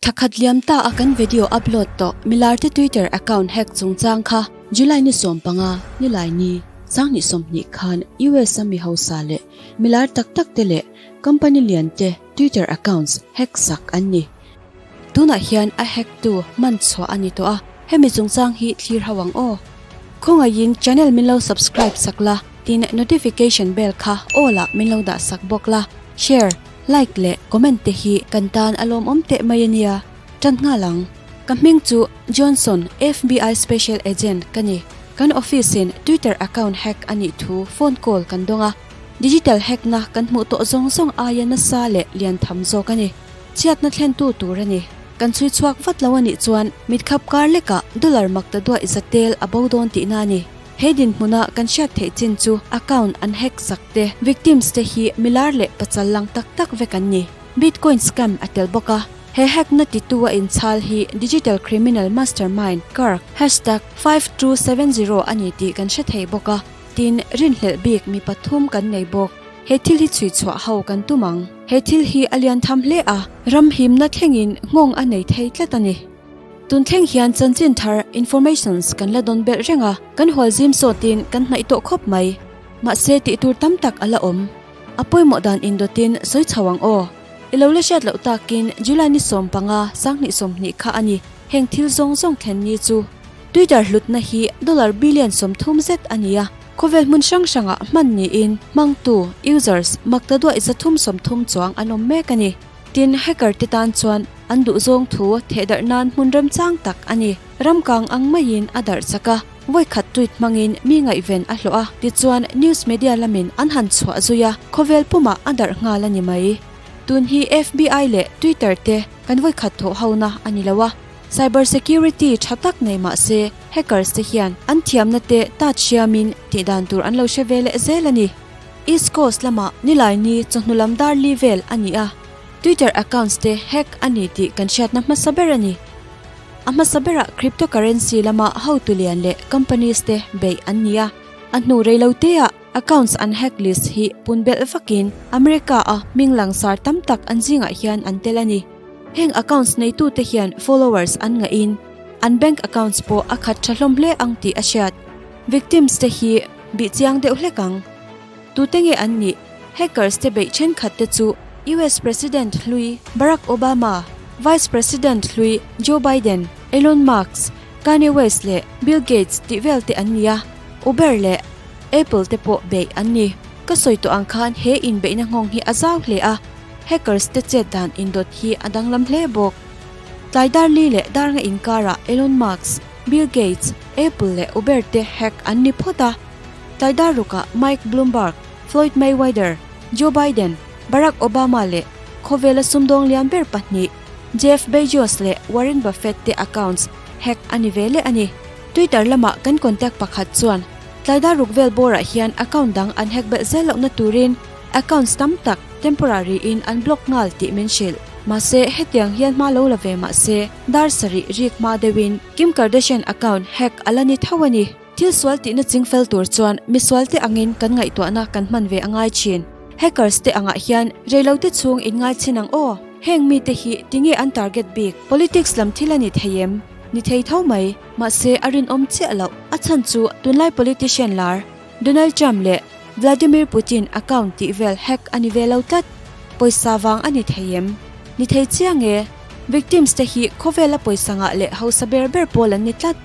Thakhat liam ta a kan video upload tawh milarte Twitter account hack chungchang kha July ni 15 nilai ni sanghnih 20 khan US a mi hausa leh milar tak tak te leh company lian te Twitter accounts hack sak an ni. Tunah hian a hack tu man chhuah a ni tawh a, hemi chungchang hi thlir ho ang aw. Khawngaihin channel min lo subscribe sak la, tin notification bell kha all ah min lo dah sak bawk la, share, like leh comment te hi kan tan a lawmawm teh mai a nia. Tan nghal ang. Ka hming chu Johnson, FBI Special Agent ka ni. Kan office in Twitter account hack a nih thu phone call kan dawng a. Digital hack na kan hmuh tawh zawng zawng aia nasa leh lian tham zawk a ni. Chhiatna thlentu tur a ni. Kan chhui chhuak vat lo a nih chuan mitkhap kar lekah dollar mak ta duaih za tel a bo dawn tihna a ni. He dinhmuna kan hriat theih chin chu account an hack sak te, victims te hi milar leh pachal lang tak tak vek an ni. Bitcoin scam a tel bawk a. He hack na titu a inchhal hi digital criminal mastermind Kirk hashtag 5270 a ni tih kan hre thei bawk a. Tin, rinhlelh bik mi pathum kan nei bawk. He thil hi chhui chhuah ho kan tum ang. He thil hi a lian tham hle a, ram himna thlengin nghawng a nei thei tlat a ni. Tun thleng hian chanchin thar, informations, kan la dawn belh reng a, kan hual zim sawtin kan hnaih tawh khawp mai. Mahse tih tur tam tak a la awm. A pawimawh dan indawtin sawi chho ang aw. I lo la hriat loh takin July ni 15, 2020 kha a ni. Heng thil zawng zawng thlen ni chu Twitter hlutna hi dollar billion 30 zet a ni a, khawvel hmun hrang hrangah hman niin hmangtu, users, makta duaih 330 chuang an awm mek a ni. Tin, hacker te tan chuan an duhzawng thu thehdarh nan hmun remchang tak a ni. Ramkang ang maiin a darh chak a, vawikhat tweet hmangin mi ngaihven a hlawh a, tichuan news media lamin an han chhuah zui a, khawvel pumah a darh nghal a ni mai. Tun hi FBI leh Twitter te kan vawikhat thawh hona a ni lo a, cyber security tha tak nei mah se hackers te hian an thiamna te tat hriamin tih dan tur an lo hre ve leh zel a ni. East Coast lamah Nilaini chawhnu lam dar li vel a ni a, Twitter accounts te hack a ni tih kan hriatna hmasa ber a ni. A hmasa berah cryptocurrency lama hotu lian leh companies te beih an ni a, a hnu reiloteah Accounts an hack list hi pun belh vakin America a hming langsar tam tak an zingah hian an tel a ni. Heng accounts neitute hian followers an ngahin an bank accounts pawh a khat tha hlawm hle ang tih a hriat. Victims te hi bih chiang deuh hlek ang. Tute nge an nih? Hackers te beih thenkhat te chu US President hlui Barack Obama, Vice President hlui Joe Biden, Elon Musk, Kanye West leh Bill Gates tih vel te an ni a, Uber leh Apple te pawh beih an ni. Ka sawi tawh ang khan he inbeihna nghawng hi a zau hle a, hackers te chet dan indawt hi a danglam hle bawk. Tlai dar li leh dar nga inkarah Elon Musk, Bill Gates, Apple leh Uber te hack an ni phawt a. Tlai dar rukah Mike Bloomberg, Floyd Mayweather, Joe Biden, Barack Obama leh khawvela sumdawng lian ber pahnih Jeff Bezos leh Warren Buffett te accounts hack a ni ve leh a ni. Twitter lamah kan contact pakhat chuan tlaidar ruk vel bawrah hian account dang an hack belh zel lohna turin accounts tam tak temporary in an block nghal tih min hrilh. Mahse, hetiang hian hma lo la ve mahse, dar sarih rik hma deuhin Kim Kardashian account hack a la ni tho a ni. Thil sual tihna chingfel tur chuan misual te angin kan ngaihtuahna kan hman ve a ngai thin. Hackers te angah hian reilote chhung in ngai chin ang aw. Heng mite hi tinge an target bik? Politics lam thil a ni thei em? Ni thei tho mai. Mahse a rinawm chiah loh. A chhan chu tunlai politician lar Donald Trump leh Vladimir Putin account tih vel hack a ni ve lo tlat. Pawisa vang a ni thei em? Ni thei chiang e. Victims te hi khawvela pawisa ngah leh hausa ber ber pawl an ni tlat.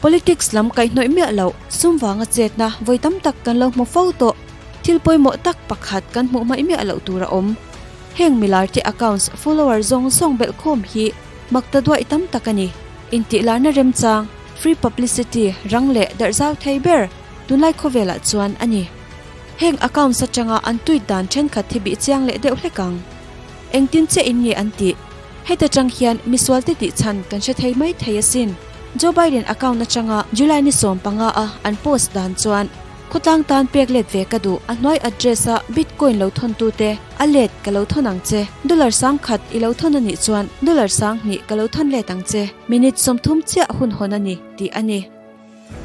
Politics lam kaihhnawih miah loh sum vanga chetna vawi tam tak kan lo hmu fo tawh. Thil pawimawh tak pakhat kan hmuh hmaih miah loh tur a awm. Heng milar te accounts follower zawng zawng belh khawm hi makta duaih tam tak a ni. Intihlarna remchang, free publicity, rang leh darh zau thei ber tunlai khawvelah chuan a ni. Heng accounts atanga an tweet dan thenkhat hi bih chiang leh deuh hlek ang. Engtin che in nge an tih? Heta tang hian misual te tih chhan kan hre thei mai thei asin. Joe Biden account atanga July ni 15 a an post dan chuan khawtlang tan pek let ve ka duh, a hnuai address a bitcoin lo thawn tu te a let ka lo thawn ang che, dollar 10,000 i lo thawn a nih chuan dollar 2000 ka lo thawn let ang che, minute 30 chiah hun hawn a ni tih a ni.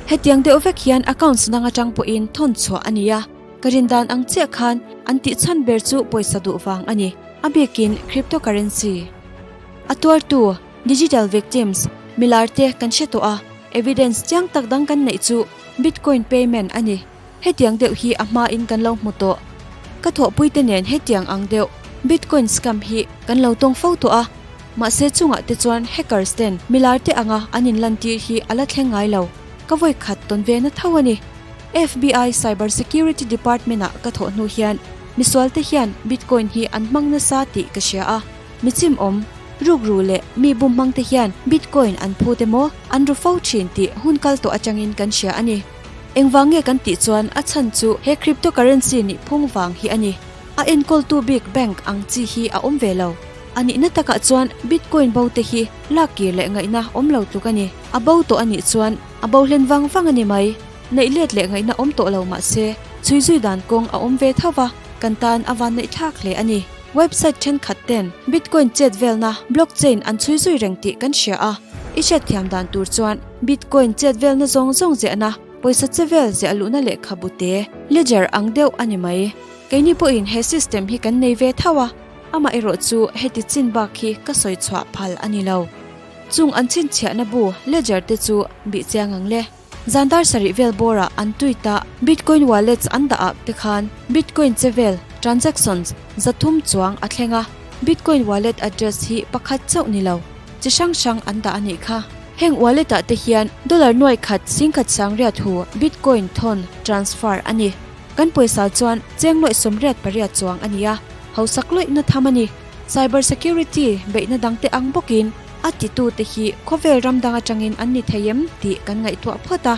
Hetiang deuh vek hian accounts dang atang pawhin thawn chhuah a ni a, ka rin dan ang chiah khan an tih chhan ber chu pawisa duh vang a ni, a bikin cryptocurrency. A tuartu, digital victims, milarte kan hre tawh a, evidence chiang tak dang kan neih chu Bitcoin payment a ni. Hetiang deuh hi a hmain kan lo hmu tawh. Ka thawhpuite nen hetiang ang deuh Bitcoin scam hi kan lo tawng fo tawh a, mahse chungah te chuan hackers ten milarte anga an inlantir hi a la thleng ngai lo. Ka vawi khat tawn ve na tho a ni. FBI Cyber Security Department ah ka thawh hnu hian misualte hian Bitcoin hi an hmang nasa tih ka hria a. Mi chimawm, rukru leh mi bum hmangte hian Bitcoin an phut emaw an ru fo thin tih hun kal tawh atangin kan hria a ni. Engvang nge kan tih chuan a chhan chu he cryptocurrency nih phung vang hi a ni. A enkawltu bik bank ang chi hi a awm ve lo. A nihna takah chuan Bitcoin bo te hi lak kir leh ngaihna awm lo tluk a ni. A bo tawh a nih chuan a bo hlen vang vang a ni mai. Neih let leh ngaihna awm tawh lo mah se, chhui zui dan kawng a awm ve tho va, kan tan a van neih thlak hle a ni. Website thenkhat ten Bitcoin chet velna blockchain an chhui zui reng tih kan hria a, i hriatthiam dan tur chuan Bitcoin chet velna zawng zawng ziahna pawisa che vel ziah luhna lehkhabu te, ledger, ang deuh a ni mai. Keini pawhin he system hi kan nei ve tho a, amaherawh chu heti chin bak hi ka sawi chhuah phal a ni lo. Chung an chhinchhiahna bu, ledger, te chu bih chiang ang le. Zan dar sarih vel bawrah an tweet a, Bitcoin wallets an dah ah te khan Bitcoin che vel, transactions, 300 chuang a thleng a, Bitcoin wallet address hi pakhat chauh ni lo, chi hrang hrang an dah a nih kha. Heng wallet ah te hian dollar nuai khat 10,000 sangriat hu Bitcoin thawn, transfer, a ni. Kan pawisa chuan cheng lawih 88 chuang a ni a, hausak lawihna tham a ni. Cyber security beihna dangte ang bawkin a titute hi khawvel ram dang atangin an ni thei em tih kan ngaihtuah phawt a.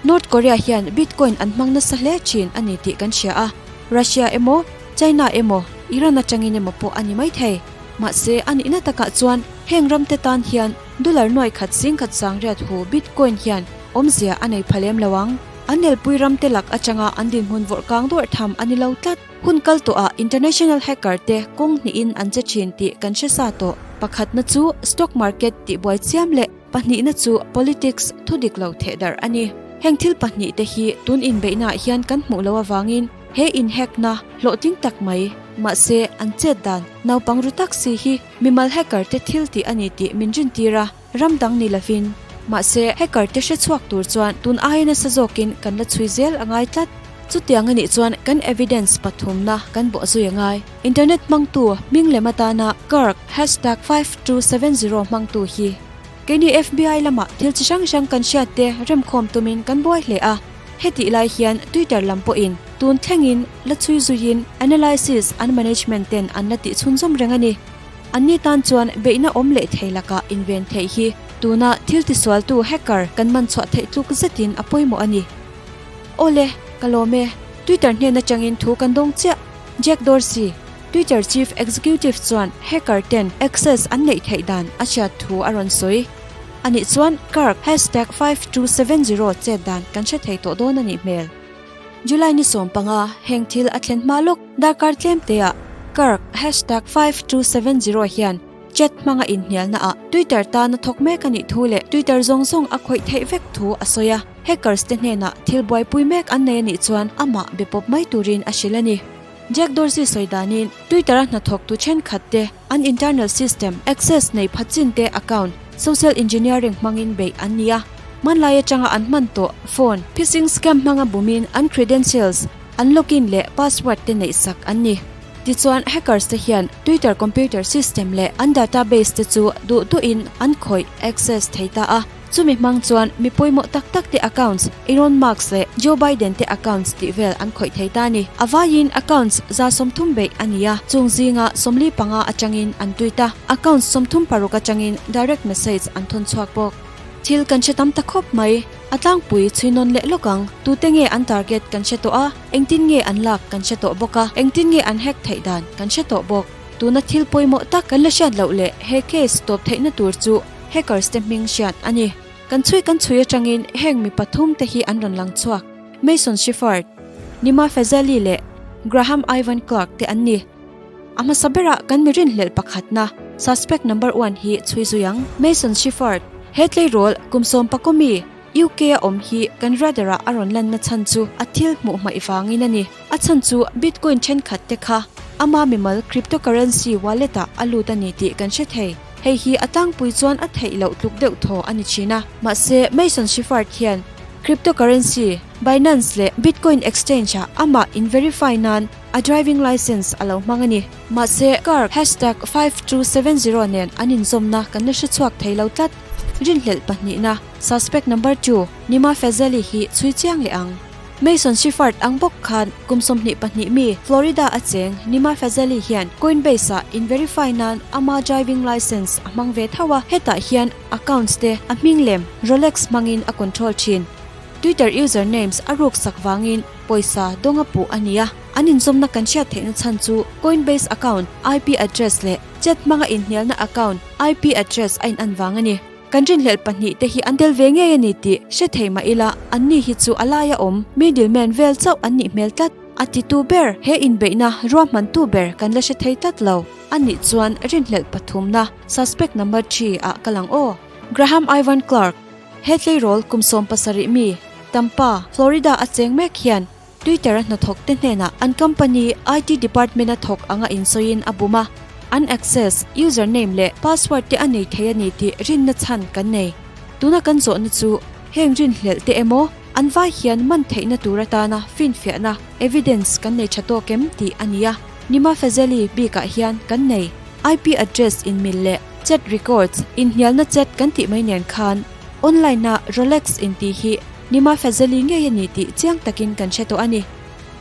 North Korea hian Bitcoin an hmang nasa hle thin a ni tih kan hria a, Russia emaw, China emaw, Iran atangin emaw pawh a ni mai thei. Mahse, a nihna takah chuan heng ramte tan hian dollar nuai khat 10,000 sangriat hu Bitcoin hian awmzia a nei pha lem lo ang. An elpui ramte lak atanga an dinhmun vawrh kang dawrh tham a ni lo tlat. Hun kal tawhah international hacker te kawng hnihin an che thin tih kan hre sa tawh. Pakhatna chu stock market tihbuai chiam leh pahnihna chu politics thu dik lo theh darh a ni. Heng thil pahnih te hi tun inbeihnaah hian kan hmuh loh avangin he in hack na hlawhtling tak mai. Mahse an chet dan naupang ru tak si hi mimal hacker te thil tih a ni tih min rintir a, ram dang ni lovin. Mahse hacker te hre chhuak tur chuan tun aia nasa zawkin kan la chhui zel a ngai tlat. Chutiang a nih chuan kan evidence pathumna kan bawh zui a ngai. Internet hmangtu hming lem atana Kirk hashtag 5270 hmangtu hi keini FBI lamah thil chi hrang hrang kan hriat te remkhawm tumin kan buai hle a. Hetih lai hian Twitter lam pawhin tun thlengin la chhui zuiin analysis an management ten an la tih chhunzawm reng a ni. Anni tan chuan beihna awm leh thei lakah inven theih hi tuna thil tisualtu hacker kan man chhuah theih tluk zetin a pawimawh a ni. Awle, ka lawm e. Twitter hnen atangin thu kan dawng chiah. Jack Dorsey, Twitter chief executive chuan hacker ten access an neih theih dan a hriat thu a rawn sawi. Anih chuan Kirk hashtag 5270 chet dan kan hre thei tawh dawn a nih hmel. July ni 15, heng thil a thlen hma lawk darkar tlem teah Kirk hashtag 5270 hian Chat hmanga inhnialna ah Twitter tana thawk mek a nih thu leh Twitter zawng zawng a khawih theih vek thu a sawi a. Hackers te hnenah thil buaipui mek an nei a nih chuan amah be pawp mai turin a hrilh a ni. Jack Dorsey sawi danin Twitter a hnathawktu thenkhat te an internal system access nei pha chin te account social engineering hmangin beih an ni a. Hmanlai atanga an hman tawh phone phishing scam hmanga bumin an credentials, an login leh password te neih sak an ni. Tichuan, hackers te hian Twitter computer system leh an database te chu duh duhin an khawih, access, thei ta a. Chumi hmang chuan mi pawimawh tak tak te accounts, Elon Musk leh Joe Biden te accounts tih vel an khawih thei ta a ni. A vaiin accounts 30 beih a ni a, chung zinga 45 atangin an tweet a, accounts 36 atangin direct message an thawn chhuak bawk. Thil kan hre tam ta khawp mai. A tlangpui chhui nawn leh lawk ang. Tute nge an target kan hre tawh a, engtin nge an lak kan hre tawh bawk a, engtin nge an hack theih dan kan hre tawh bawk. Tuna thil pawimawh tak kan la hriat loh leh he case tawp theihna tur chu hackers te hming hriat a ni. Kan chhui kan chhui atangin heng mi pathum te hi an rawn lang chhuak, Mason Sheppard, Nima Fazeli leh Graham Ivan Clark te an ni. A hmasa berah kan mi rinhlelh pakhatna, suspect number one, hi chhui zui ang. Mason Sheppard, He tleirawl kum sawmpakaw mi, UK a awm hi kan radar-ah a rawn lanna chhan chu a thil hmuh hmaih vangin a ni. A chhan chu Bitcoin thenkhat te kha ama mimal cryptocurrency wallet-ah a lut a ni tih kan hre thei. Hei hi a tlangpui chuan a theih loh tluk deuh thaw a ni thin a. Mahse, Mason Sheppard hian cryptocurrency, Binance leh Bitcoin exchange-ah amah in-verify nan a driving licence a lo hmang a ni. Mahse, car hashtag 5270 nen an inzawmna kan la hre chhuak thei lo tlat. Rinhlelh pahnihna, suspect number two, Nima Fazeli hi chhui chiang leh ang. Mason Sheppard ang bawk khan kum 22 mi Florida a cheng Nima Fazeli hian Coinbase-ah in-verify nan ama driving licence a hmang ve tho a, hetah hian accounts te a hming lem Rolex hmangin a control thin. Twitter usernames a ruk sak vangin pawisa dawng a puh a ni a, an inzawmna kan hriat theihna chhan chu Coinbase account IP address leh chat hmanga inhnialna account IP address a inan vang a ni. Kan rinhlelh pahnihte hi an tel ve ngei a ni tih hre thei mah ila, anni hi chu a laia awm middleman vel chauh an nih hmel tlat. A titu ber, he inbeihna ruahmantu ber kan la hre thei tlat lo. A nih chuan rinhlelh pathumna, suspect number three, ah ka lang aw. Graham Ivan Clark, He tleirawl kum 17 mi, Tampa, Florida a cheng mek hian Twitter a hnathawk te hnenah an company IT department a thawk anga insawiin a bum a, an access, username leh password te a nei thei a ni tih rinna chhan kan nei. Tuna kan zawhna chu heng rinhlelh te emaw an vai hian man theihna tur atana finfiahna, evidence, kan nei tha tawk em tih a ni a. Nima Fazeli bikah hian kan nei. IP address inmil leh chat records, inhnialna chat kan tih mai nen khan online-a Rolex intih hi Nima Fazeli ngei a ni tih chiang takin kan hre tawh a ni.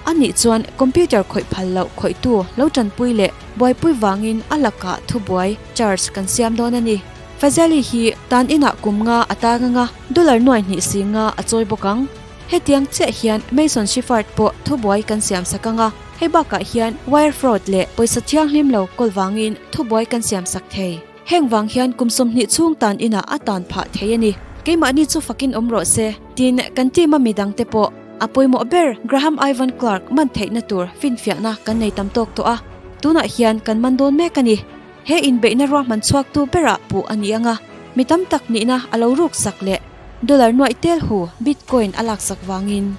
A nih chuan computer khawih phal loh khawihtu lo tanpui leh buaipui vangin a lakah thubuai, charge, kan siam dawn a ni. Fazeli hi tan inah kum nga a tang anga dollar nuai hnih si nga a chawi bawk ang. Hetiang chiah hian Mason Sheppard pawh thubuai kan siam sak anga, hei bakah hian wire fraud leh pawisa thianghlim lo kawl vangin thubuai kan siam sak thei. Heng vang hian kum 20 chhung tan inah a tan phah thei a ni. Keimahni chu fakin awm rawh se. Tin, kan team a midangte pawh a pawimawh ber Graham Ivan Clark man theihna tur finfiahna kan nei tam tawk tawh a, tunah hian kan man dawn mek a ni. He inbeihna ruahman chhuaktu berah puh a ni ang a, mi tam tak nihna a lo ruk sak leh dollar nuaih tel hu Bitcoin a laksak vangin.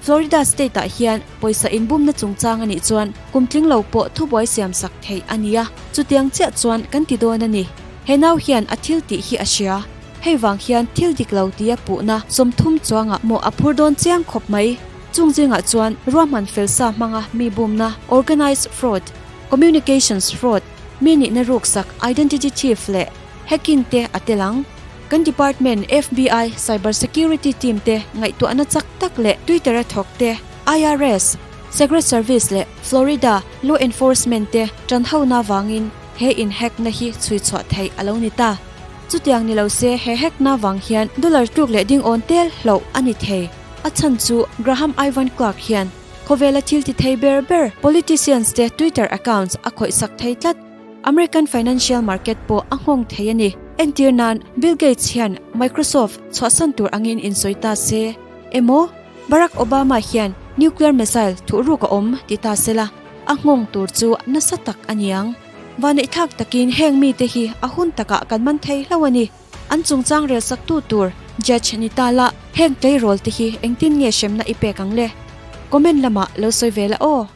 Florida state ah hian pawisa inbumna chungchang a nih chuan kum tling lo pawh thubuai siam sak theih a ni a, chutiang chiah chuan kan ti dawn a ni. He nau hian a thil tih hi a hria. Hei vang hian thil dik lo tia puhna 30 chuangah mawh a phur dawn chiang khawp mai. Chung zingah chuan ruahman fel sa hmanga mi bumna, organised fraud, communications fraud, mi nihna ruksak, identity thief leh hacking te a tel ang. Kan department FBI cyber security team te ngaihtuahna chak tak leh Twitter a thawk te, IRS, Secret Service leh Florida law enforcement te tanhona vangin he in hack na hi chhui chhuah theih a lo ni ta. Chutiang ni lo se he hack na vang hian dollar tluk leh ding awn tel hloh a ni thei. A chhan chu Graham Ivan Clark hian khawvela thil ti thei ber ber politicians te Twitter accounts a khawih sak thei tlat. American financial market pawh a nghawng thei a ni. Entir nan Bill Gates hian Microsoft chhuahsan tur angin insawi ta se emaw Barack Obama hian nuclear missile thuhruk a awm ti ta sela a nghawng tur chu nasa tak a niang. Vaneihthlak takin heng mite hi a hun takah kan man thei hlauh a ni. An chungchang rel saktu tur judge ni ta la heng tleirawl te hi engtin nge hremna i pek ang le? Comment lamah lo sawi ve la aw.